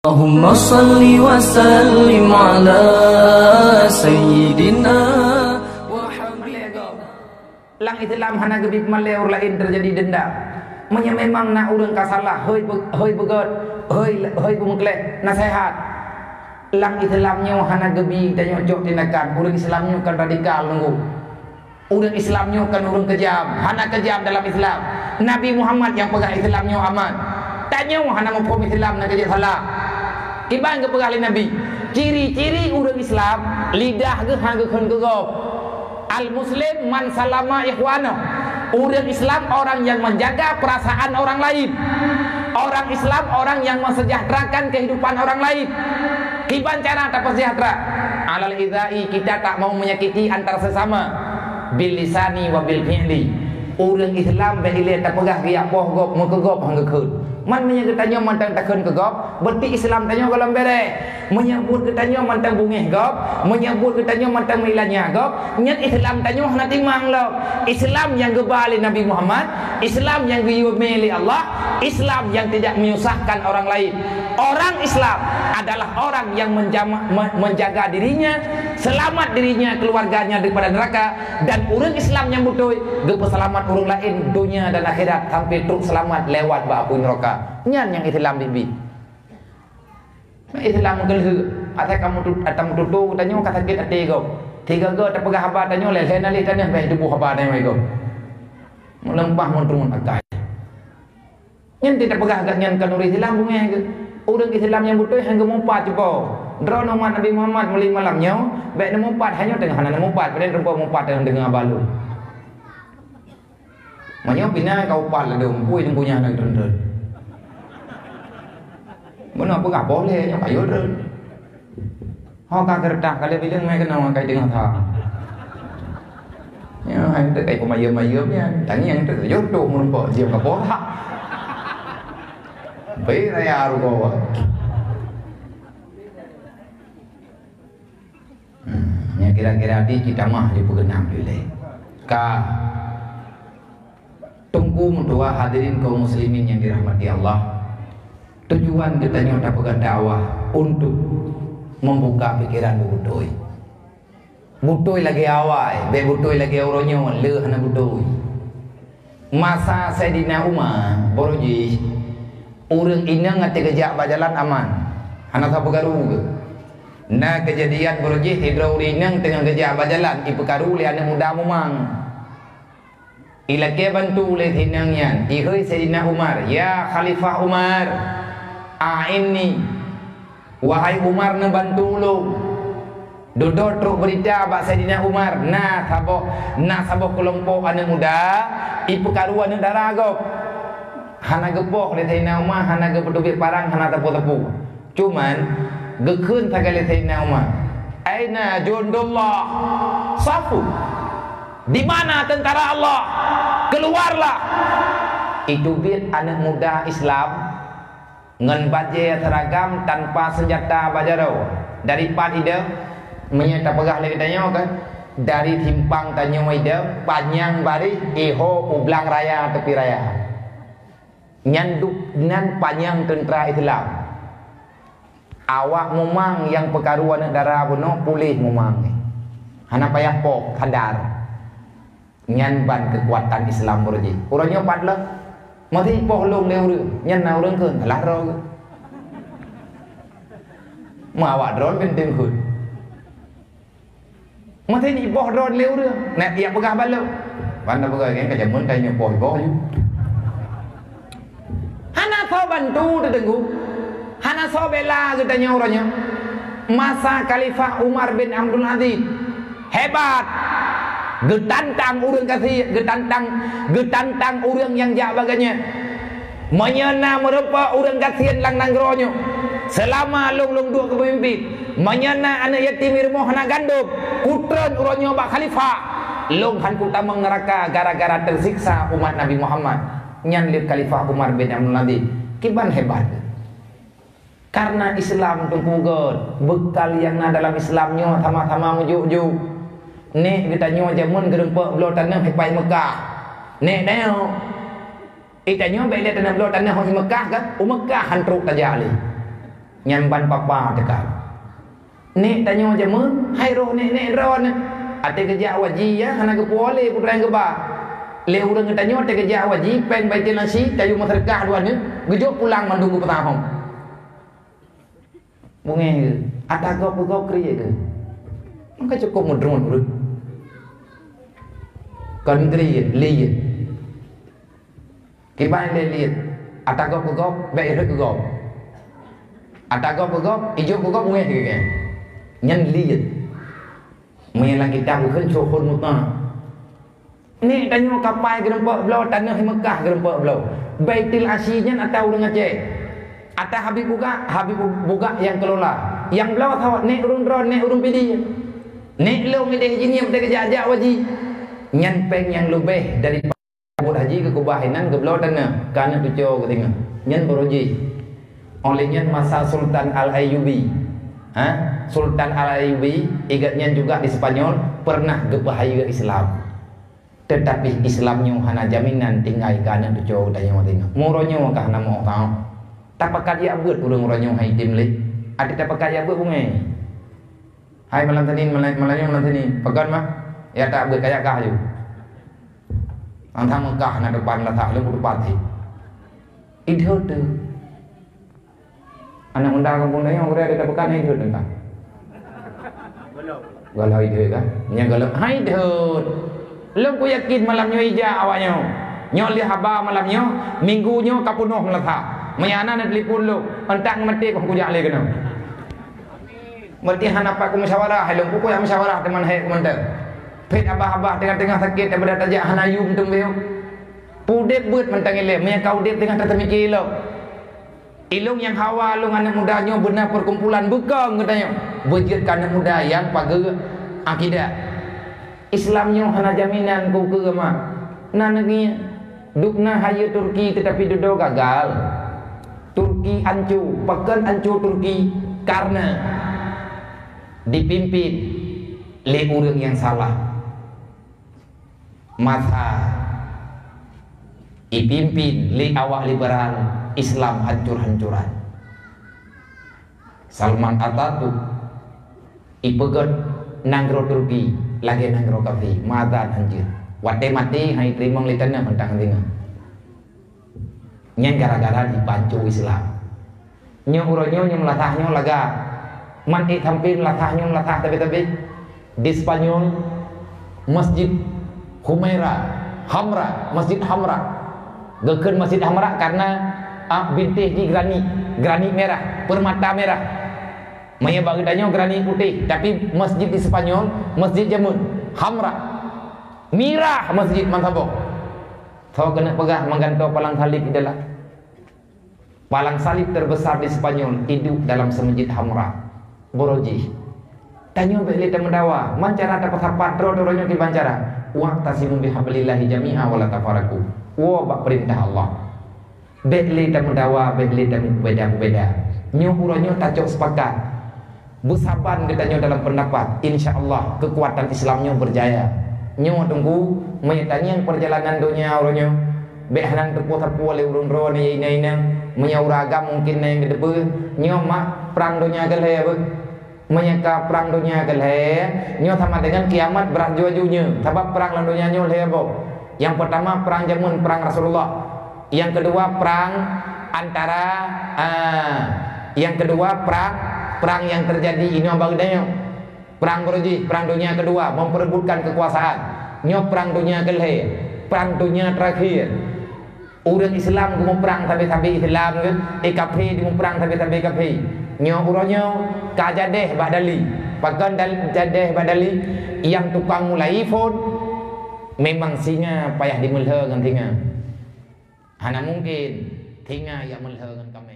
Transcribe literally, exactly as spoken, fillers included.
Allahumma salli wa sallim ala sayyidina wa habibina. Lam Islam hana geubi peumalée ureuëng laén teujadi deundam. Meunyoe memang na ureuëng ka salah, hôi be-, hôi beugét, hôi, hôi beumeukleh, naseuhat. Lam Islam nyoe hana geubi tanyoe cok tindakan, ureuëng Islam nyoe kan radikal nunggu. Ureuëng Islam nyoe kan ureuëng keujam, hana keujam dalam Islam. Nabi Muhammad nyang peugah Islam nyoe aman. Tanyoe hana muphom Islam na keujeuet salah. Kiban geupeugah lé Nabi, ciri-ciri ureuëng Islam, lidah geuh hana geukheun keu gob. Al-Muslim man salama ikhwanahu. Ureuëng Islam orang yang menjaga perasaan orang lain. Orang Islam orang yang mensejahterakan kehidupan orang lain. Kiban cara tapeusejahtera? Alal izai, kita tak mau menyakiti antar sesama. Bil lisani wa bil fi'li. Ureuëng Islam bèk ilée tapeugah geujak poh gob, meukeugöb hana geukheun. Man meunyoe geutanyoe mantong takheun keu gob, berarti Islam tanyoe gohlom bèrèh. Meunyoe buet geutanyoe mantong beungéh gob, meunyoe buet geutanyoe mantong meuilanya gob, nyan Islam tanyoe hana timang lom. Islam nyang geuba lé Nabi Muhammad, Islam nyang geuyue mé lé Allah, Islam yang tidak menyusahkan orang lain. Orang Islam adalah orang yang menjama-, me-, menjaga dirinya, selamat dirinya, keluarganya daripada neraka, dan ureuëng Islam nyang beutôi geupeuseulamat ureuëng laén donya dan akhirat sampai trok seulamat lewat bak apui neuraka. Nyan nyang Islam bibi. Islam meukeulheueh, asai kamoe tut-, ata meututoe geutanyoe ka sakét até gob. Tiga-tiga tapeugah haba tanyoe lé-lé na lé taneuh bèk tuboh haba tanyoe gob. Meuleumpah meutron akai. Nyan teupeugah gobnyan keu ureuëng Islam beungéh geuh. Ureuëng Islam nyang beutôi han geumupat cit po. Droeneuh umat Nabi Muhammad mulai malam nyoe, bèk neumupat, hanyoe teungoh hana neumupat, padahai rupa mupat teungoh deungoe balon. Meunyoe pih na ka upat ladôm, pui teumpunyah na geutreun-treun. Meunan peugah boleh nyoe ka yue treun. Ho ka geureutah ka lheueh bileueng mé keunoe ka teungoh that. Nyoe hai teuh kai peumayeuem-mayeuem nyan, tangieng teuh jodoh meurumpok jeuem ka borak. Bèk raya rugoe. Hmm, nyan kira-kira di kitamah di peugeunam di ulèe. Ka. Teungku meutuah, hadirin kaum muslimin yang dirahmati Allah, tujuan geutanyoe tapeugah dakwah untuk membuka pikiran beubeutôi. Beutôi lagèe awai, bèk beutôi lagèe uroe nyoe, le hana beutôi. Masa Saidina Umar, baroe jih, ureuëng inong até geujak bak jalan aman, hana sapeue karu geuh. Na keujadian baroe jih sidroe ureuëng inong teungoh geujak bak jalan, ipeukaru lé aneuëk muda mumang. Ilakèe bantu lé si inong nyan, ihôi Saidina Umar, "Ya Khalifah Umar, a'inni." Wahai Umar, neubantu ulôn. Dudoe trok beurita bak Saidina Umar, na saboh, na saboh keulompok aneuëk muda, ipeukaru aneuëk dara gob. Hana geupoh lé Saidina Umar, hana geupeuteubiet parang, hana teupeu-teupeu. Cuman, geukheun sagai lé Saidina Umar, "Aina jundullah? Safu! Di mana tentara Allah? Keluarlah!" Iteubiet aneuëk muda Islam ngon bajèe seragam tanpa senjata bak jaroe. Dari pat ideh, meunyoe tapeugah lé geutanyoe kan, dari simpang tanyoe ideh, panyang baréh, iho u blang raya, tepi raya. Nyan duek nan panyang teuntra Islam. Awak mumang nyang peukaru aneuëk dara bunoe puléh mumang. Hana payah poh, sadar. Nyan ban keukuatan Islam uroe jih. Uroe nyoe pat lom. Maté poh lom lé ureuëng, nyan na ureuëng kheun, salah droe geuh. Meuawak droe benteng kheun. Maté jipoh droe lé ureuëng, nak piak peugah balok. Ban na peugah nyan ka jameun ka nyoe poh iboh ju. Hana soe bantu teuteunggu. Hana soe bela geutanyoe uroe nyoe. Masa Khalifah Umar bin Abdul Aziz hebat. Geutantang ureuëng kafé, geutantang, geutantang ureuëng nyang jak bak geuh nyan. Meunyoe na meurumpok ureuëng gasien lam nanggroe nyoe, seulama lôn, lôn duek keu peumimpin, meunyoe na aneuëk yatim di rumoh hana gandom, kutreun uroe nyoe bak khalifah, lôn han kutamong neuraka gara-gara teusiksa umat Nabi Muhammad. Nyan lé Khalifah Umar bin Abdul Aziz. Kiban hebat. Karena Islam teungku gét, beukal nyang na dalam Islam nyoe sama-sama meujok-jok. Nèk geutanyoe jameun geurumpok bloe tanoh ipai Meukah. Nèk tanyoe. Eh, tanyoe bèk lé tanoh bloe tanoh i Meukah kan? U Meukah han trok tajak lé. Nyan ban papa teuka. Nek tanyoe jameun, hai roh nek-nek droeneuh. Até geujak u haji, ya, hana geupuwoe lé putra nyang geuba. Lé ureuëng geutanyoe até geujak u haji, péng Baitul Asi, tayue meuseudeukah droeneuh, geujok pulang mandum geupeutahom. Bungéh geuh, ata gob-gob kriet geuh. Maka cukôp meudroe ureuëng. Kon kriet, liet. Kiban lé liet, ata gob keu gob, bék rhot keu gob. Ata gob keu gob, ijok keu gob, muéh keu gobnyan. Nyan liet. Meunyoe lam kitab geukheun syuhud muta. Nek tanyoe kapai geurumpok bloe, tanoh Meukah geurumpok bloe. Baitul Asi nyan ata ureuëng Aceh. Ata Habib Bugak, Habib Bugak nyang kelola. Nyang bloe thot, nek ureuëng droe, nek ureuëng Pidie. Nek lôn ideh jinieub teukeujak-jak u haji. Nyan péng nyang leubeh dari Buet haji geukeubah inan geubloe tanoh, ka na tuco geutinggai. Nyan baroe jih. Óh lheueh nyan masa Sultan Al-Ayyubi. Ha? Sultan Al-Ayyubi, igat nyan juga di Spanyol, pernah geupeuhayeue Islam. Tetapi Islam nyoe hana jaminan tinggai ka na tuco geutanyoe tinggai. Meurok nyoe ka hana moh tao. Tapakat jak beuet ureuëng uroe nyoe hai tem lé. Até tapakat jak beuet bungéh. Hai malam Senin, malam, malam nyoe malam Senin. Pakon mah? Ya tak beuet kaya kah ju. Tang-tang Meukah na depan lasah leubu depan sih. Idhot tu. Anak muda kampung tanyoe udah ada bukan idhot tu kan? Galau idhot kan? Nya galau. Hai idhot. Lôn ku yakin malam nyoe ija awak nyoe. Nyoe lé haba malam nyoe, minggu nyoe ka punoh meulasa. Meunyo na neutelepon lôn, entak ngeumeuté kujak lé keunoe. Berarti hana pat ku musyawarah, hai lôn ku kujak musyawarah teuma hai ku mantong. Phet abah-abah teungoh-teungoh sakét daripada tajak hana yum teumbeu. Udeb beuet mantong ilée, meunyo ka udeb teungoh tatamike ilok. Ilong nyang hawa lôn aneuk muda nyoe beuna perkumpulan beukong geutanyoe. Beujeuet keu aneuk muda nyang pageue akidah. Islam nyoe hana jaminan keu keue mak. Na neungieng, dubna hayeue Turki teutapi dudoe gagal. Turki anco, pakon anco Turki? Karena dipimpin lé ureuëng nyang salah. Masa ipimpin lé awak liberal, Islam hancur-hancuran. Salman Atatürk ipeugét nanggroe Turki lagée nanggroe kafé, madan hanjeuet. Watée maté hana iteurimong lé tanoh mantang singoh. Nyan gara-gara dibanco Islam. Nyoe uroe nyoe nyang meulasah nyoe laga. Man ék sampé meulasah nyoe meulasah tabé-tabé. Di Spanyol, Masjid Humaira, Hamra, Masjid Hamra. Geukheun Masjid Hamra karena, ah, bintéh jih granit, granit merah, permata merah. Meunyo bak geutanyoe granit putéh, tapi masjid di Spanyol, masjid jameun, Hamra. Mirah masjid meusaboh. Soe keuneuk peugah meugantoe palang salib di dalam? Palang salib terbesar di Spanyol iduek dalam seumeuseujid Hamra. Baroe jih. Tanyoe bék lé tameudawa, man cara tapeusapat droe-droe nyoe kiban cara. "Wa'tasimu bihablillahi jami'a wa la tafarraqu." Woe bak peurintah Allah. Bék lé tameudawa, bék lé tameubeda-beda. Nyoe uroe nyoe tacok seupakat. Beusaban geutanyoe dalam peundapat, insya Allah keukuatan Islam nyoe beurjaya. Nyoe Teungku, meunyoe tangieng peurjalanan donya uroe nyoe, bék hana teupeue-teupeue lé ureuëng droe nyan inong-inong, meunyoe ureuëng agam mungken na nyang geuteupeue, nyoe mah prang donya keu lhée beuh. Meunyoe ka prang donya keu lhée, nyoe sama deungon kiamat brat ju-aju nyoe, sabab prang lam donya nyoe lhée boh. Nyang peurtama prang jameun prang Rasulullah. Nyang keudua prang antara, ah, nyang keudua prang, prang nyang teujadi inoe bak geutanyoe. Prang baroe jih, prang donya keudua, memperebutkan kekuasaan. Nyoe prang donya keu lhée, prang donya terakhir. Ureuëng Islam geumuprang sabe-sabe Islam, eh, kafé jimuprang sabe-sabe kafé. Nyoe uroe nyoe ka jadeh bak dali. Pakon dal-, jadeh bak dali? Nyang tukang mulai phon memang singa payah jimeulhö ngon singa. Hana mungken singa nyang meulhö ngon kam-,